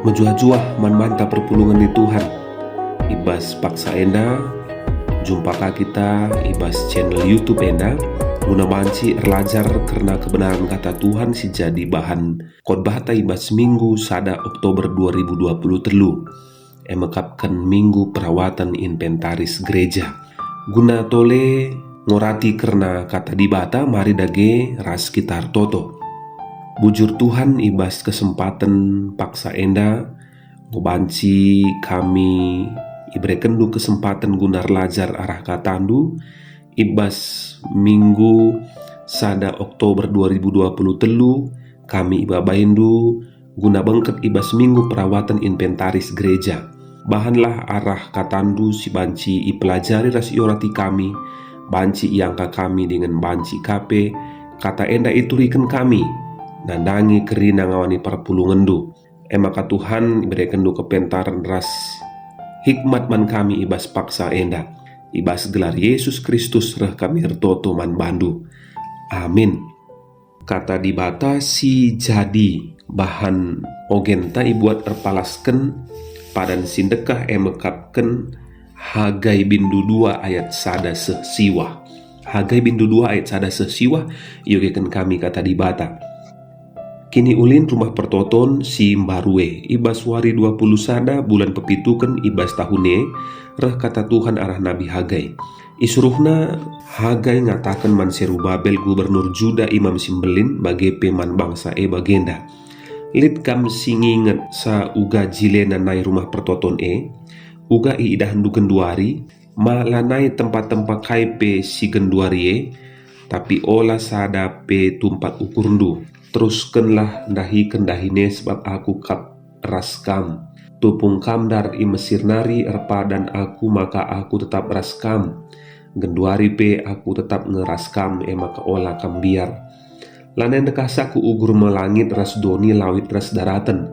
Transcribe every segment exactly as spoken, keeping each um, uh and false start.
Mejuah-juah man banta perpulungen ni Tuhan. I bas paksa enda, jumpa ka kita i bas channel YouTube enda, guna banci erlajar kerna kebenaran Kata Tuhan si jadi bahan khotbahta i bas Minggu sada Oktober dua ribu dua puluh telu, e mekapken Minggu Perawatan Inventaris Gereja. Guna tole ngorati kerna Kata Dibata, mari dage ras kita ertoto. Bujur Tuhan, i bas kesempaten paksa enda, enggo banci kami iberekenNdu kesempaten guna erlajar arah KataNdu. I bas Minggu sada Oktober dua ribu dua puluh telu, kami ibabainNdu guna bengket i bas Minggu Perawatan Inventaris Gereja. Bahanlah arah KataNdu si banci ipelajari ras iorati kami, banci iangka kami dingen banci ka pe Kata enda ituriken kami, nandangi kerina ngawani perpulungenNdu. E maka Tuhan, iberekenNdu kepentaren ras hikmat man kami i bas paksa enda. I bas gelar Yesus Kristus reh kami ertoto man baNdu. Amin. Kata Dibata si jadi bahan ogenta ibuat erpalasken padan si ndekah e mekapken Hagai bindu dua ayat sada seh siwah. Hagai bindu dua ayat sada seh siwah iogeken kami Kata Dibata. Kiniulin rumah pertoton si mbaru e. I bas wari dua puluh sada bulan pepituken i bas tahun e, reh kata Tuhan arah Nabi Hagai. Isuruhna Hagai ngataken man Serubabel gubernur Juda, imam si mbelin, bage pe man bangsa e bagenda, "Lit kam si nginget sa uga jilena nai rumah pertoton e? Uga iidahndu genduari? Ma lanai tempa-tempa kai pe si genduari e? Tapi ola sada pe tumpat ukurndu. Teruskenlah ndahiken dahin e, sabap aku kap ras kam. Tupung kam ndar i Mesir nari erpadan aku, maka aku tetap ras kam. Genduari pe aku tetap nge ras kam, e maka ola kam mbiar. Lanai ndekahsa kuugur me langit ras doni, lawit ras daraten.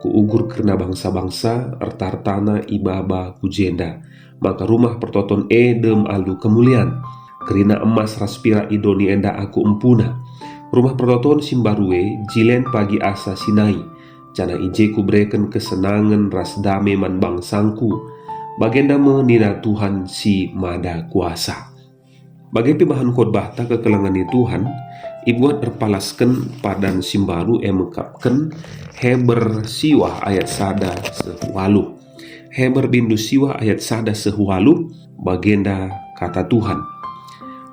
Kuugur kerna bangsa-bangsa, erta-ertana ibaba ku jenda, maka rumah pertoton e dem alu kemulian. Kerina emas ras pirak i doni enda aku empuna. Rumah pertoton si mbaru e jilen pagi asa si nai, janah i je kubereken kesenangen ras dame man bangsangku." Bagenda me nina Tuhan si Mada Kuasa. Bage pe bahan khotbahta kekelengen ni Tuhan, ibuat erpalasken padan si mbaru e mekapken Heber siwah ayat sada seh waluh. Heber bindu siwah ayat sada seh waluh, bagenda kata Tuhan.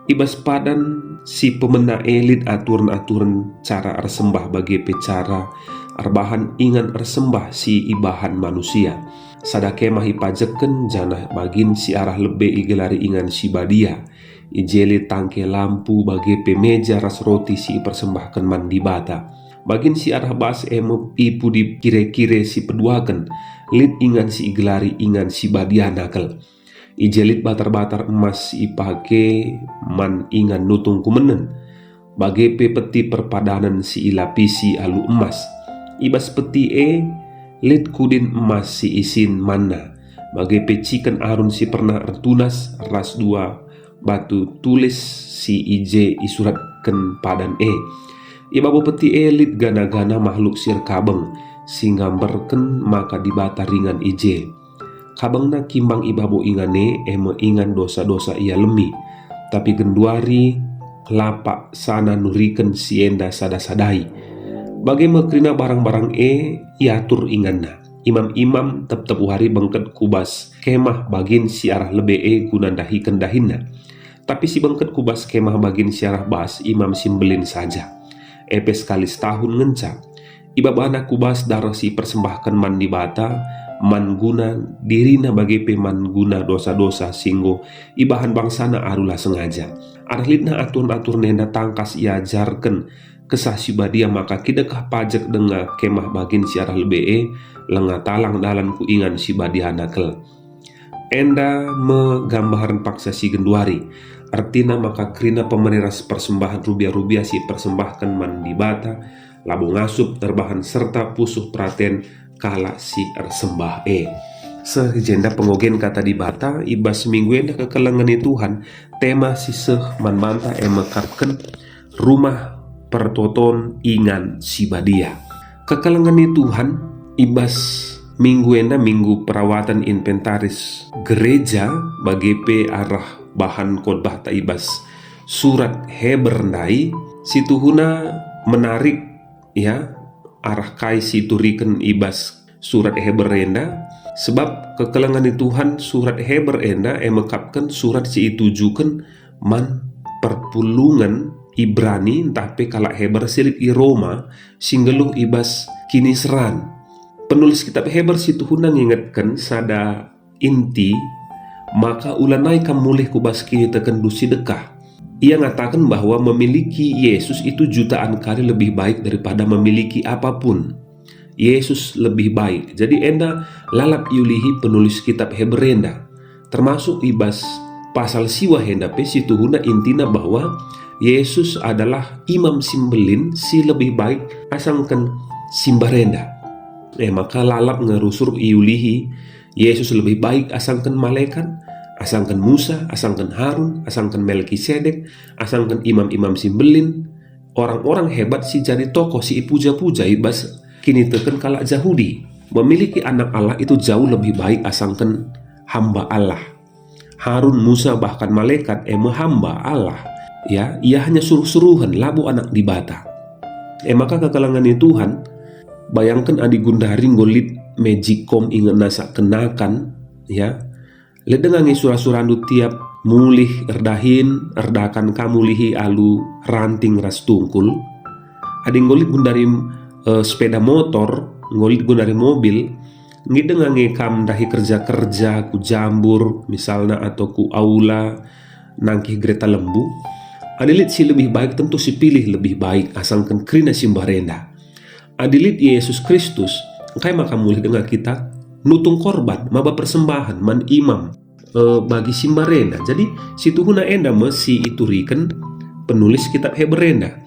I bas padan si pemena e lit aturen-aturen cara ersembah bage pe cara erbahan ingan ersembah si ibahan manusia. Sada kemah ipajekken, janah bagin si arah lebe igelari ingan si badia. I je lit tangke lampu bage pe meja ras roti si ipersembahken man Dibata. Bagin si arah bas e me i pudi kire-kire si peduaken, lit ingan si igelari ingan si badiana kal. I je lit batar-batar emas si ipake man ingan nutung kumenen, bage pe peti perpadanen si ilapisi alu emas. I bas peti e lit kudin emas si isin manna, bage pe ciken Arun si pernah ertunas ras dua batu tulis si i je isuratken padan e. I babo peti e lit gana-gana mahluk si erkabeng, si nggambarken maka Dibata ringan i je. Kabengna kimbang i babo ingan e, e me ingan dosa-dosa ialemi. Tapi genduari lapak sana nuriken si enda sada-sadai. Bage me kerina barang-barang e iatur inganna. Imam-imam tep-tep wari bengket ku bas kemah bagin si arah lebe e guna ndahiken dahinna. Tapi si bengket ku bas kemah bagin si arah bas imam si mbelin saja. E pe sekali setahun ngenca. Ibabana ku bas dareh si ipersembahken man Dibata, man guna dirina bage pe man guna dosa-dosa si enggo ibahan bangsana alu la sengaja. Arah litna aturen-aturen enda tangkas iajarken Kesah Si Badia maka kidekah pajek denga kemah bagin si arah lebe e, langa talang dalan ku ingan si badiana kal. Enda me gambaren paksa si genduari. Ertina maka kerina pemere ras persembahen rubia-rubia si ipersembahken man Dibata, labo ngasup erbahan serta pusuh peraten kalak si ersembah e. Seh i jenda pengogen Kata Dibata, i bas minggu enda kekelengen ni Tuhan, tema si seh man banta e mekapken Rumah Pertoton Ingan Si Badia. Kekelengen ni Tuhan, I bas minggu enda, minggu perawatan inventaris gereja, bage pe arah bahan khotbahta i bas surat Heber ndai, si tuhuna menarik, ya, arah kai si ituriken i bas surat Heber enda, sebab kekelengen ni Tuhan, surat Heber enda e mekapken surat si itujuken man perpulungen Ibrani ntah pe kalak Heber si lit i Roma si nggeluh i bas kiniseran. Penulis kitab Heber si tuhuna ngingetken sada inti, maka ulanai kam mulih ku bas kinitekenndu si dekah. Ia ngataken bahwa memiliki Yesus itu jutaan kali lebih baik daripada memiliki apapun. Yesus lebih baik. Jadi enda lalap iulihi penulis kitab Heber enda. Termasuk i bas pasal siwah enda pe si tuhuna intina bahwa Yesus adalah Imam si Mbelin si lebih baik asangken si mbarenda. E maka lalap nge rusur iulihi Yesus lebih baik asangken malekat, asangken Musa, asangken Harun, asangken Melkisedek, asangken imam-imam si mbelin, orang-orang hebat si jadi tokoh si ipuja-puja i bas kiniteken kalak Jahudi. Memiliki anak Allah itu jauh lebih baik asangken hamba Allah. Harun, Musa, bahkan malekat e me hamba Allah. Ya, ia hanya suruh-suruhen, labo anak Dibata. E maka kekelengen ni Tuhan, bayangken adi gundari enggo lit magicom inget nasak kenakan, ya. Lit denga nge sura-surandu tiap mulih erdahin, erdakan ka mulihi alu ranting ras tungkul. Adi enggo lit gundari, eh, sepeda motor, enggo lit gundari mobil, nggit denga nge kam ndahi kerja-kerja ku Jambur, misalna, atau ku aula, nangkih gereta lembu. Adi lit si lebih baik, tentu sipilih lebih baik, asangken kerina si mbarenda. Adi lit Yesus Kristus, engkai maka mulih denga kita nutung korban, maba persembahen man imam, eh, bagi si mbarenda. Jadi, situhuna enda me si ituriken penulis kitab Heber enda,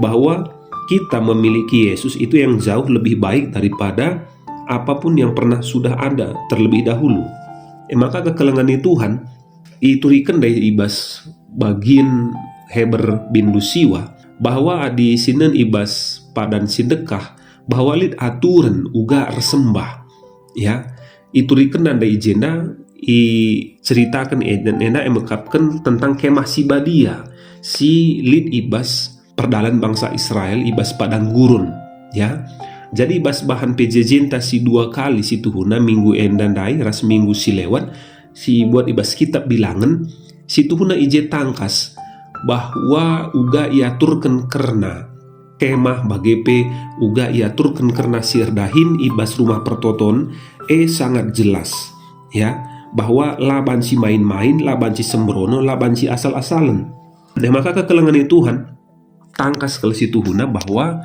bahwa kita memiliki Yesus itu yang jauh lebih baik daripada apapun yang pernah sudah ada terlebih dahulu. E maka kekelengen ni Tuhan ituriken ndai i bas bagin Heber bindu siwah, bahwa adi sinen i bas padan si ndekah, bahwa lit aturen uga ersembah. Ya, ituriken ndai i jenda, iceritaken enda, enda e mekapken tentang kemah si badia si lit i bas perdalan bangsa Israel i bas padang gurun, ya. Jadi i bas bahan P J J-nta si dua kali situhuna minggu enda ndai ras minggu si lewat, si ibuat i bas kitab Bilangen, situhuna i je tangkas bahwa uga iaturken kerna kemah bage pe uga iaturken kerna si erdahin i bas rumah pertoton e sangat jelas, ya, bahwa la banci main-main, la banci sembrono, la banci asal-asalen. Nah, maka kekelengen ni Tuhan, tangkas kal situhuna bahwa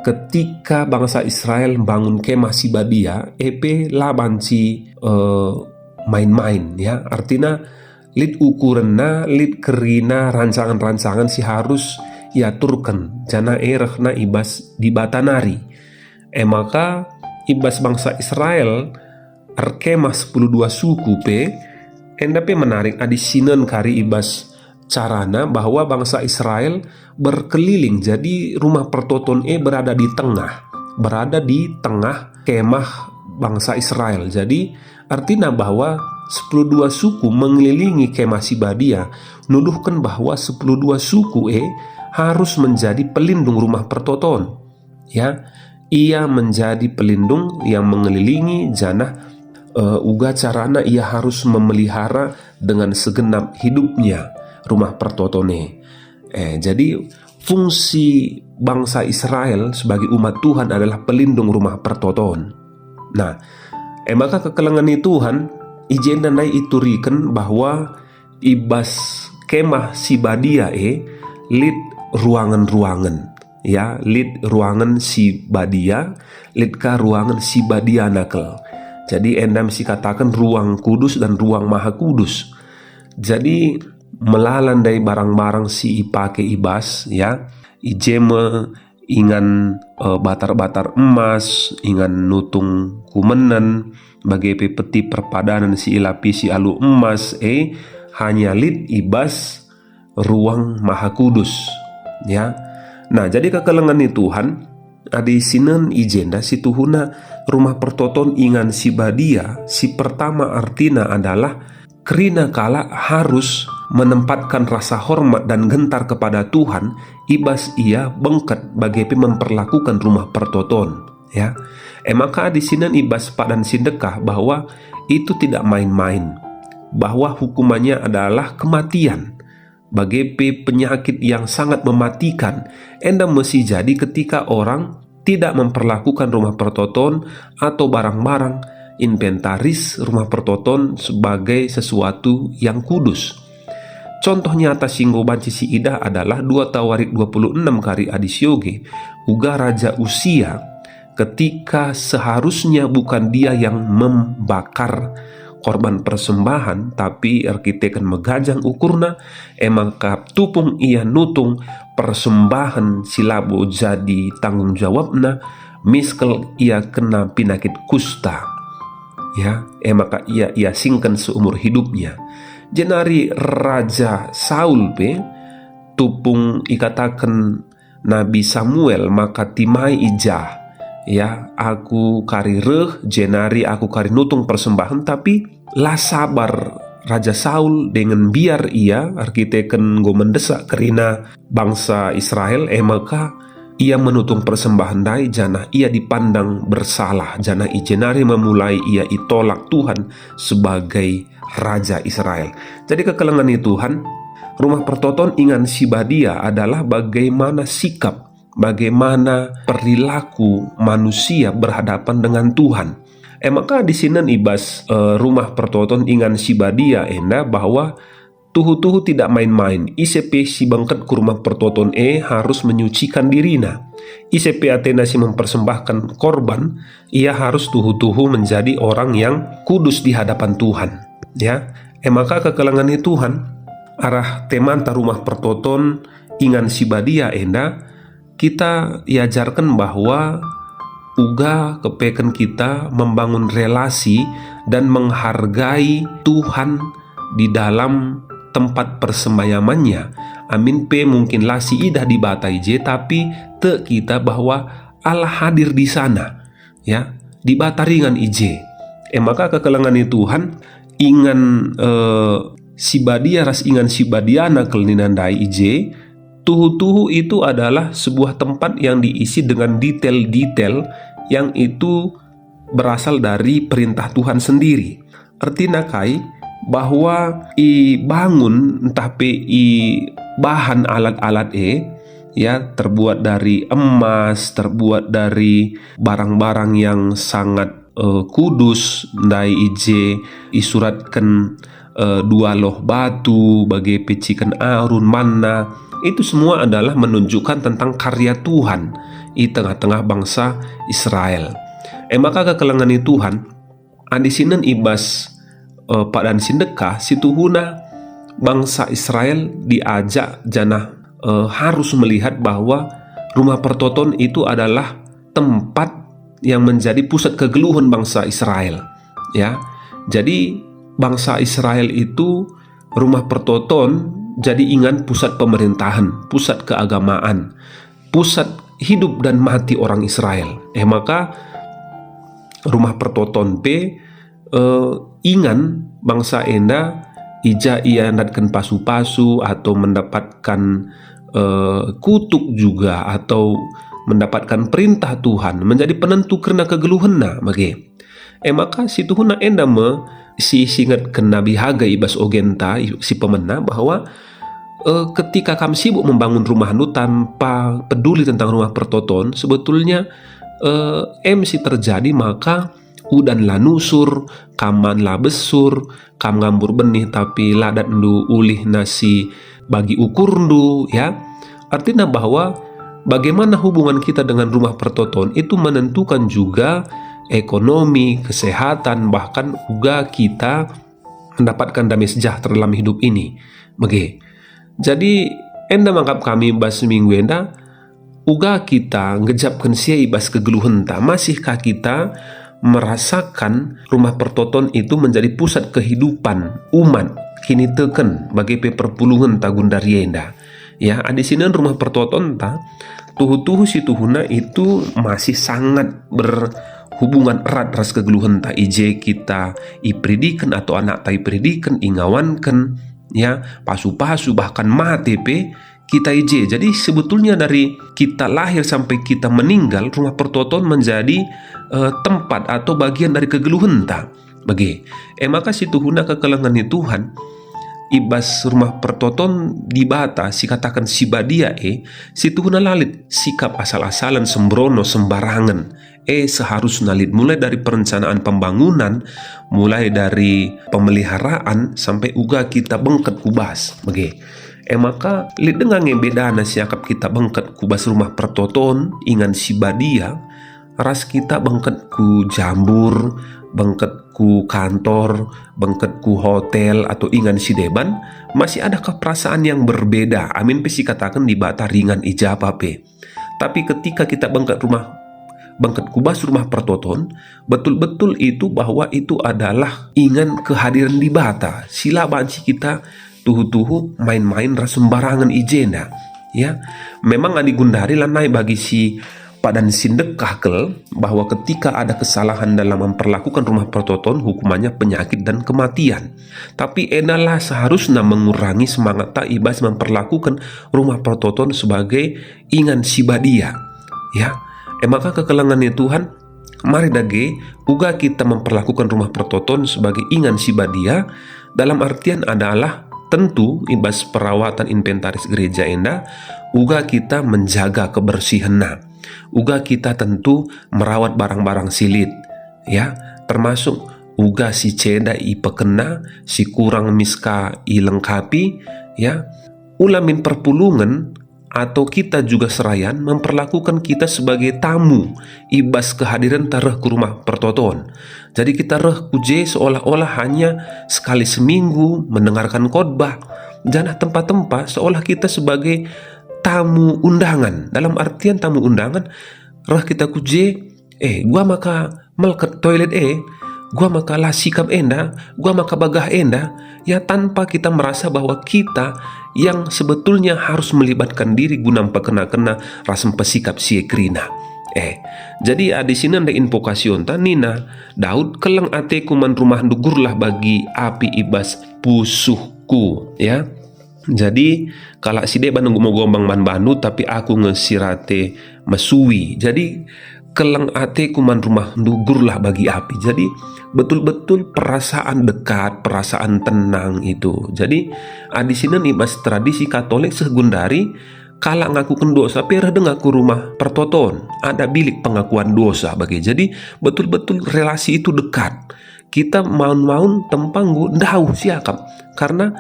ketika bangsa Israel mbangun kemah si badia, e pe la banci, eh, main-main, ya. Artina lit ukurenna, lit kerina rancangan-rancangan si harus iaturken, janah e rehna i bas Dibata nari. E maka, i bas bangsa Israel erkemah sepuluh dua suku pe, enda pe menarik adi sinen kari i bas carana bahwa bangsa Israel berkeliling, jadi rumah pertoton e berada di tengah, berada di tengah kemah bangsa Israel. Jadi, artina bahwa sepuluh dua suku mengelilingi kemah si badia, nuduhken bahwa sepuluh dua suku e harus menjadi pelindung rumah pertoton. Ya, ia menjadi pelindung yang mengelilingi janah, eh, uga carana ia harus memelihara dengan segenap hidupnya rumah pertoton e. Eh, jadi fungsi bangsa Israel sebagai umat Tuhan adalah pelindung rumah pertoton. Nah, e maka kekelengen ni Tuhan, i jenda ndai ituriken bahwa i bas kemah si badia e lit ruangen-ruangen, ya, lit ruangen si badia, lit ka ruangen si badia nakel. Jadi enda me sikataken ruang kudus dan ruang maha kudus. Jadi melala ndai barang-barang si ipake i bas, ya, i je me ingan, eh, batar-batar emas, ingan nutung kumenen, bage pe peti perpadanen si ilapisi alu emas, eh, hanya lit i bas ruang maha kudus, ya. Nah, jadi kekelengen ni Tuhan, Adi sinen i jenda situhuna Rumah Pertoton Ingan Sibadia si pertama artina adalah kerina kalak harus menempatkan rasa hormat dan gentar kepada Tuhan i bas ia bengket bage pe memperlakukan Rumah Pertoton, ya. E maka adi sinen i bas padan si ndekah bahwa itu tidak main-main, bahwa hukumannya adalah kematian, bage pe penyakit yang sangat mematikan. Enda me si jadi ketika orang tidak memperlakukan Rumah Pertoton atau barang-barang inventaris Rumah Pertoton sebagai sesuatu yang kudus. Contoh nyata si enggo banci siidah adalah dua Tawarik dua puluh enam kari adi sioge, uga Raja Usia, ketika seharusnya bukan dia yang membakar korban persembahan, tapi erkiteken megajang ukurna, e maka tupung ia nutung persembahen si labo jadi tanggung jawabna, miskel ia kena pinakit kusta. Ya, e maka ia iasingken seumur hidupnya. Jenari Raja Saul pe, tupung ikataken Nabi Samuel maka timai i jah. Ya, aku kari reh, jenari aku kari nutung persembahen, tapi la sabar Raja Saul dingen mbiar ia erkiteken enggo mendesak kerina bangsa Israel, e maka ia menutung persembahen ndai janah ia dipandang bersalah, janah i jenari me mulai ia itolak Tuhan sebagai Raja Israel. Jadi kekelengen ni Tuhan, Rumah Pertoton Ingan Sibadia adalah bagaimana sikap, bagaimana perilaku manusia berhadapan dengan Tuhan. E maka di sinen i bas, eh, Rumah Pertoton Ingan Sibadia enda bahwa tuhu-tuhu tidak main-main, ise pe si bengket ku Rumah Pertoton e harus menyucikan dirina. Ise pe atena si mempersembahkan korban, ia harus tuhu-tuhu menjadi orang yang kudus di hadapan Tuhan. Ya, e maka kekelengen ni Tuhan, arah temanta Rumah Pertoton Ingan Sibadia enda, kita iajarken bahwa uga kepeken kita membangun relasi dan menghargai Tuhan di dalam tempat persemayamannya. Amin pe mungkin la siidah Dibata i je, tapi tek kita bahwa Allah hadir di sana. Ya, Dibata ringan i je. E maka kekelengen ni Tuhan, ingan, eh, Sibadia ras Ingan Sibadiana kal nina ndai i je, tuhu-tuhu itu adalah sebuah tempat yang diisi dengan detail-detail yang itu berasal dari perintah Tuhan sendiri. Ertina kai? Bahwa ibangun ntah pe ibahan alat-alat e, ya, terbuat dari emas, terbuat dari barang-barang yang sangat, eh, kudus, ndai i je isuratken, eh, dua loh batu, bage pe ciken Arun, manna. Itu semua adalah menunjukkan tentang karya Tuhan i tengah-tengah bangsa Israel. E maka kekelengen ni Tuhan, adi sinen i bas, eh, padan si ndekah, situhuna bangsa Israel diajak janah, eh, harus melihat bahwa Rumah Pertoton itu adalah tempat yang menjadi pusat kegeluhen bangsa Israel. Ya, jadi bangsa Israel itu Rumah Pertoton jadi ingan pusat pemerintahan, pusat keagamaan, pusat hidup dan mati orang Israel. E maka Rumah Pertoton pe, eh, ingan bangsa enda i ja ia ndatken pasu-pasu atau mendapatkan, eh, kutuk juga atau mendapatkan perintah Tuhan menjadi penentu kerna kegeluhenna bage. E maka situhuna enda me si isingetken Nabi Hagai i bas ogenta i-, si pemena bahwa, eh, ketika kam sibuk membangun rumahndu tanpa peduli tentang Rumah Pertoton, sebetulnya, eh, em si terjadi maka udan la nusur, kam man la besur, kam ngambur benih tapi la datndu ulihna si bagi ukurndu, ya. Artina bahwa bagaimana hubungan kita dengan Rumah Pertoton itu menentukan juga ekonomi, kesehatan, bahkan uga kita mendapatkan damai sejahtera dalam hidup ini. Bage. Jadi, enda mangkap kami bas minggu enda, uga kita ngejapken si e i bas kegeluhenta. Masihkah kita merasakan Rumah Pertoton itu menjadi pusat kehidupan umat kiniteken bage pe perpulungenta gundari enda? Ya, adi sinen Rumah Pertotonta Tuhu-tuhu si tuhuna itu masih sangat berhubungan erat ras kegeluhenta. I je kita iperidiken atau anakta iperidiken, ingawanken, ya, pasu-pasu, bahkan mate pe kita i je. Jadi sebetulnya dari kita lahir sampai kita meninggal, rumah pertoton menjadi, eh, tempat atau bagian dari kegeluhenta. Bage. E maka si tuhuna kekelengen ni Tuhan, i bas rumah pertoton Dibata si kataken si badia e, si tuhuna la lit sikap asal-asalen, sembrono, sembarangen. E, seharusna lit, mulai dari perencanaan pembangunan, mulai dari pemeliharaan, sampai uga kita bengket ku bas. Bage. E maka, lit denga nge bedana siakap kita bengket ku bas rumah pertoton, ingan si badia, ras kita bengket ku jambur, bengket ku kantor, bengket ku hotel atau ingan si deban, masih adakah perasaan yang berbeda, amin pe si kataken Dibata ringan i ja pe? Tapi ketika kita bengket rumah, bengket ku bas rumah pertoton, betul-betul itu bahwa itu adalah ingan kehadiran Dibata, si la banci kita tuhu-tuhu main-main ras sembarangen i jenda. Ya, memang adi gundari lanai bagi si padan si ndekah kal bahwa ketika ada kesalahan dalam memperlakukan rumah pertoton, hukumannya penyakit dan kematian. Tapi enda la seharusna mengurangi semangatta i bas memperlakukan rumah pertoton sebagai ingan si badia. Ya, e maka kekelengen ni Tuhan, mari dage uga kita memperlakukan rumah pertoton sebagai ingan si badia, dalam artian adalah tentu i bas perawatan inventaris gereja enda, uga kita menjaga kebersihenna. Uga kita tentu merawat barang-barang si lit, ya, termasuk uga si ceda ipekena, si kurang miska ilengkapi, ya. Ula min perpulungen atau kita juga serayan memperlakukan kita sebagai tamu i bas kehadirenta reh ku rumah pertoton. Jadi kita reh ku je seolah-olah hanya sekali seminggu mendengarkan khotbah, janah tempa-tempa seolah kita sebagai tamu undangan. Dalam artian tamu undangan, reh kita ku je, eh, gua maka melket toilet e, gua maka la sikap enda, gua maka bagah enda, ya, tanpa kita merasa bahwa kita yang sebetulnya harus melibatkan diri guna mpekena-kena ras mpesikap si e kerina. Eh, jadi adi si nenda invokasionta nina, "Daud, keleng ateku man rumahndu, gurlah bagi api i bas pusuhku," ya. Jadi, kalak si deban enggo megombang man bandu, tapi aku nge si rate mesui. Jadi, keleng ateku man rumahndu, gurlah bagi api. Jadi, betul-betul perasaan dekat, perasaan tenang itu. Jadi, adi sinen i bas tradisi Katolik seh gundari, kalak ngakuken dosa pe reh denga ku rumah pertoton. Ada bilik pengakuan dosa bage. Jadi, betul-betul relasi itu dekat. Kita maun-maun tempa enggo ndauh siakap. Karena,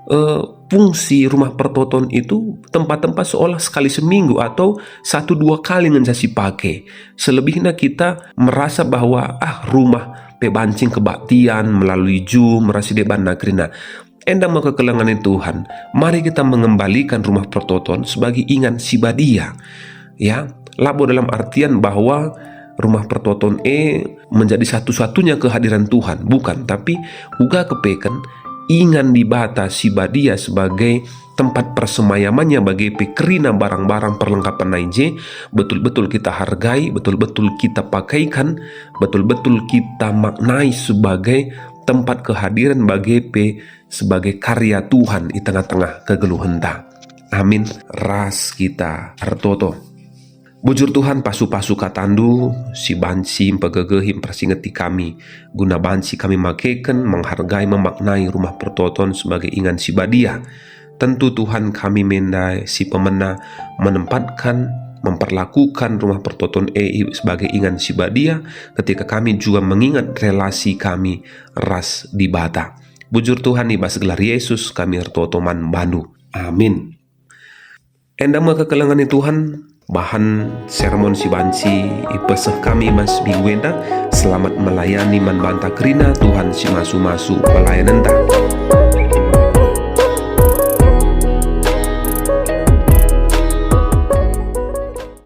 eh, fungsi rumah pertoton itu tempa-tempa seolah sekali seminggu atau satu dua kali ngenca sipake. Selebihna kita merasa bahwa, ah, rumah pe banci kebaktian melalui Zoom ras si debanna kerina. Enda me kekelengen Tuhan. Mari kita mengembalikan rumah pertoton sebagai ingan si badia. Ya, labo dalam artian bahwa rumah pertoton e menjadi satu-satunya kehadiran Tuhan, bukan, tapi uga kepeken ingan Dibata si badia sebagai tempat persemayamannya bage pe kerina barang-barang perlengkapan nai je, betul-betul kita hargai, betul-betul kita pakaikan, betul-betul kita maknai sebagai tempat kehadiran bage pe sebagai karya Tuhan i tengah-tengah kegeluhenta. Amin. Ras kita ertoto. Bujur Tuhan, pasu-pasu katandu si banci mpegegehi, mpersingeti kami, guna banci kami makeken, menghargai, memaknai rumah pertoton sebagai ingan si badia. Tentu Tuhan, kami menda si pemena menempatkan, memperlakukan rumah pertoton e i-, sebagai ingan si badia ketika kami juga mengingat relasi kami ras Dibata. Bujur Tuhan, i bas gelar Yesus kami ertoto man bandu. Amin. Enda me kekelengen Tuhan, bahan sermon si banci ipeseh kami i bas minggu enda. Selamat melayani man banta kerina Tuhan si masu-masu pelayanenta.